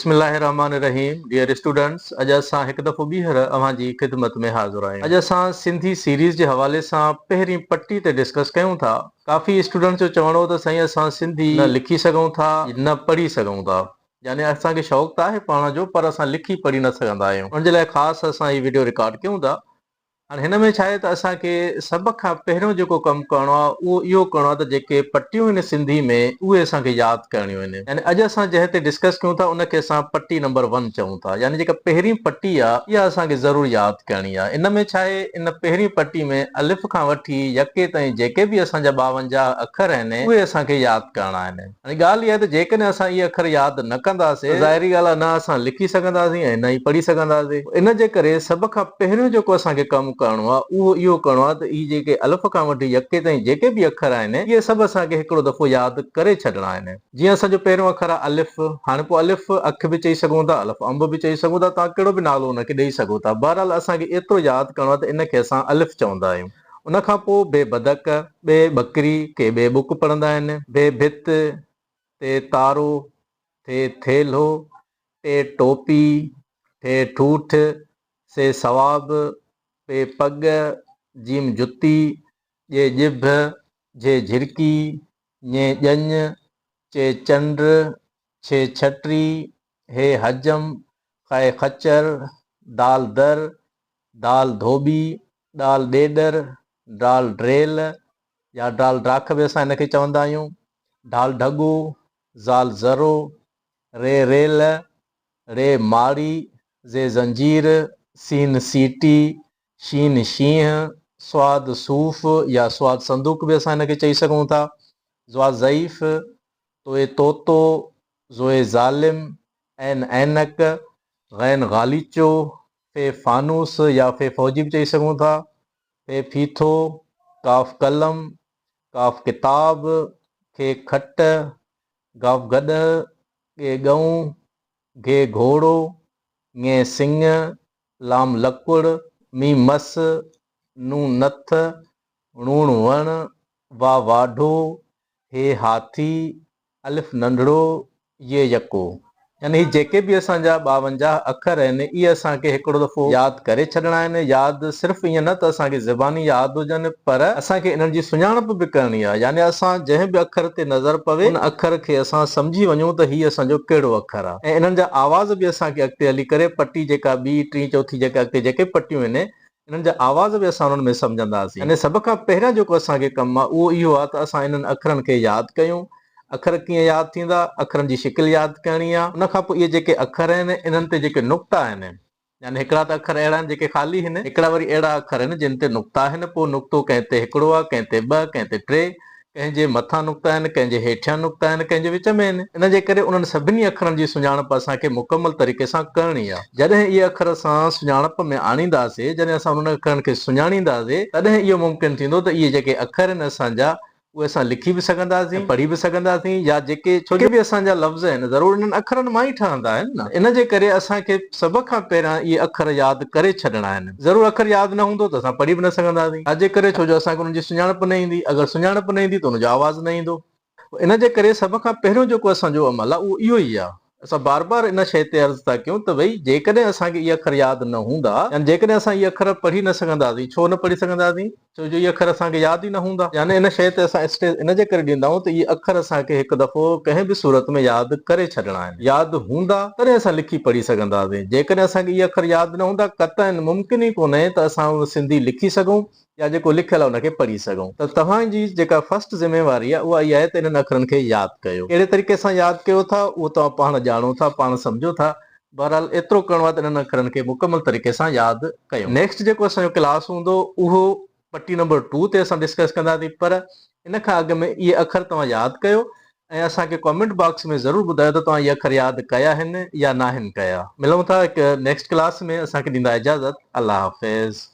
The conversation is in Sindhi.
بسم الله الرحمٰن الرحيم ڊيئر اسٽوڊنٽس اڄ اسان هڪ دفعو ٻيهر اوهان جي خدمت ۾ حاضر آهيون اڄ اسان سنڌي سيريز جي حوالي سان پهرين پٽي تي ڊسڪس ڪيون ٿا ڪافي اسٽوڊنٽس جو چوڻ هو ته سائين اسان سنڌي نه لکي سگهون ٿا نه پڙهي سگهون ٿا يعني اسان کي شوق ته آهي پڙهڻ جو پر اسان لکي پڙهي نه سگهندا آهيون ان جي لاء خاص اسان هي وڊيو رڪارڊ ڪيون ٿا هاڻي هن ۾ ڇا آهي ته اسان کي سڀ کان پهريون جيڪو ڪم ڪرڻو آهي اهو اهو ڪرڻو آهي ته جيڪي پٽيون آهن سنڌي ۾ اهي اسان کي ياد ڪرڻيون آهن يعني اڄ اسان جنهن تي ڊسڪس ڪيون ٿا ان کي اسان پٽي نمبر ون چئون ٿا يعني جيڪا پهرين پٽي آهي اها اسان کي ضرور ياد ڪرڻي آهي ان ۾ ڇا آهي ان پهرين پٽي ۾ الف کان وٺي يڪي تائين جيڪي به اسان جا 52 اکر آهن اهي اسان کي ياد ڪرڻا آهن. هاڻي ڳالهه اها آهي ته جيڪڏهن اسان اهي اکر ياد نه ڪنداسين ته ظاهري ڳالهه آهي نه اسان لکي سگهنداسين ۽ نه ئي پڙهي سگهنداسين. ان جي ڪري سڀ کان پهريون جيڪو اسان کي ڪم ڪرڻو آهي اهو اهو ڪرڻو آهي ته اهي جيڪي الف کان وٺي يڪي تائين جيڪي به اکر آهن اهي سڀ اسان کي هڪڙو دفعو ياد ڪري ڇڏڻا آهن. جيئن اسان جو پهريون اکر آهي الف، هاڻي پوء الف اک به چئي سگهون ٿا، الف انب به چئي سگهون ٿا، توهان ڪهڙو به نالو ان کي ڏئي سگهو ٿا. بهرحال اسان کي ايترو ياد ڪرڻو آهي ته ان کي اسان الف چوندا آهيون. ان کان پوء بي بدڪ، ٻي ٻڪري، ڪي ٻي ٻڪ پڙهندا آهن، بي ڀت، تي تارو، ٿي ٿيلهو، ٽي ٽوپي، ٺي ٺوٺ، سي ثواب، پي پڳ، جيم جتي، ڄي ڄڀ، جھي جھرڪي، ڃي ڄڃ، چي چنڊ، ڇي ڇٽري، هي حجم، خي خچر، دال در، دال ڌوٻي، ڏال ڏيڏر، ڊال ڊريل يا ڊال ڊاک به اسان هن کي چوندا آهيون، ڍال ڍڳو، زال ذرو، ري ريل، ڙي ماڙي، زي زنجير، سين سيٽي، شين شينهن، صاد صوف يا صاد صندوق به اسان هن کي چئي سگهون ٿا، ظا ضعيف، طوئي طوطو، زوئي ظالم، عين عينڪ، غين غاليچو، في فانوس يا في فوجي به چئي سگهون ٿا، في ڦيٿو، ڪاف قلم، ڪاف ڪتاب، کي کٽ، گاف گڏهه، ڳي ڳئون، گهي گهوڙو، ڱي سڱ، لام لڪڙ، ميم مس، نون نٿ، ڻوڻ وڻ، وا واڍو، هي هاٿي، الف ننڍڙو، ي يڪو. يعني هي جيڪي به اسان جا 52 اکر آهن، اهي اسان کي هڪڙو دفعو ياد ڪري ڇڏڻا آهن. ياد صرف ائين نه ته اسان کي زباني ياد هجن، پر اسان کي انهن جي سڃاڻپ به ڪرڻي آهي. يعني اسان جنهن به اکر تي نظر پوي، ان اکر کي اسان سمجهي وڃون ته هي اسان جو ڪهڙو اکر آهي. ۽ انهن جا آواز به اسان کي اڳتي هلي ڪري پٽي جيڪا ٻي، ٽين، چوٿين جيڪا اڳتي جيڪي پٽيون آهن، انهن جا آواز به اسان انهن ۾ سمجهنداسين. يعني سڀ کان پهريان جيڪو اسان کي ڪم آهي اهو اهو آهي ته اسان انهن اکرن کي ياد ڪيون. اکر ڪيئن ياد ٿيندا؟ اکرن جي شڪل ياد ڪرڻي آهي. ان کان پوء اهي جيڪي اکر آهن انهن تي جيڪي نقطا آهن يعني هڪڙا ته اکر اهڙا آهن جيڪي خالي آهن، هڪڙا وري اهڙا اکر آهن جن تي نقطا آهن، پوء نقطو ڪنهن تي هڪڙو آهي، ڪنهن تي ٻه، ڪنهن تي ٽي، ڪنهن جي مٿان نقطا آهن، ڪنهن جي هيٺيان نقطا آهن، ڪنهن جي وچ ۾ آهن. ان جي ڪري انهن سڀني اکرن جي سڃاڻپ اسان کي مڪمل طريقي سان ڪرڻي آهي. جڏهن اهي اکر اسان سڃاڻپ ۾ آڻينداسي، جڏهن اسان انهن اکرن کي سڃاڻينداسي، تڏهن اهو ممڪن ٿيندو ته اهي جيڪي اکر آهن اسان جا، اهي اسان لکي به سگهنداسين ۽ پڙهي به سگهنداسين يا جيڪي ڇو جو به اسان جا لفظ آهن ضرور انهن اکرن مان ئي ٺهندا آهن نه. ان جي ڪري اسان کي سڀ کان پهريان اهي اکر ياد ڪري ڇڏڻا آهن. ضرور اکر ياد نه هوندو ته اسان پڙهي به نه سگهنداسين. ڇا جي ڪري؟ ڇو جو اسان کي انهن جي سڃاڻپ نه ايندي. اگر سڃاڻپ نه ايندي ته ان جو آواز نه ايندو. ان جي ڪري سڀ کان پهريون جيڪو اسان جو عمل آهي اهو اهو ئي آهي. اسان بار بار ان شيء تي عرض ٿا ڪيون ته ڀئي جيڪڏهن اسان کي اهي اکر ياد نه هوندا يعني جيڪڏهن اسان اهي اکر پڙهي نه سگهنداسين، ڇو نه پڙهي سگهنداسين؟ ڇو جو اهي اکر اسان کي ياد ئي نه هوندا. يعني ان شيء تي اسان اسٽريس ان جي ڪري ڏيندا آهيون ته اهي اکر اسان کي هڪ دفعو ڪنهن به صورت ۾ ياد ڪري ڇڏڻا آهن. ياد هوندا تڏهن اسان لکي پڙهي سگهنداسين. جيڪڏهن اسان کي اهي اکر ياد نه هوندا قطعاً ممڪن ئي ڪونهي ته اسان سنڌي لکي سگهون يا جيڪو لکيل آهي ان کي پڙهي سگهون. ته توهان جي جيڪا فرسٽ ذميواري آهي اها اها آهي ته انهن اکرن کي ياد ڪيو. ڪهڙي طريقي سان ياد ڪيو ٿا اهو توهان پاڻ ڄاڻو ٿا، پاڻ سمجهو ٿا. بهرحال ايترو ڪرڻو آهي ته انهن اکرن کي مڪمل طريقي سان ياد ڪيو. نيڪسٽ جيڪو اسان جو ڪلاس هوندو اهو پٽي نمبر ٽو تي اسان ڊسڪس ڪنداسين پر ان کان اڳ ۾ اهي اکر توهان ياد ڪيو ۽ اسان کي ڪامينٽ باڪس ۾ ضرور ٻڌايو ته توهان اهي اکر ياد ڪيا آهن يا ناهن ڪيا. ملون ٿا هڪ نيڪسٽ ڪلاس ۾ اسان کي ڏيندا اجازت الله حافظ.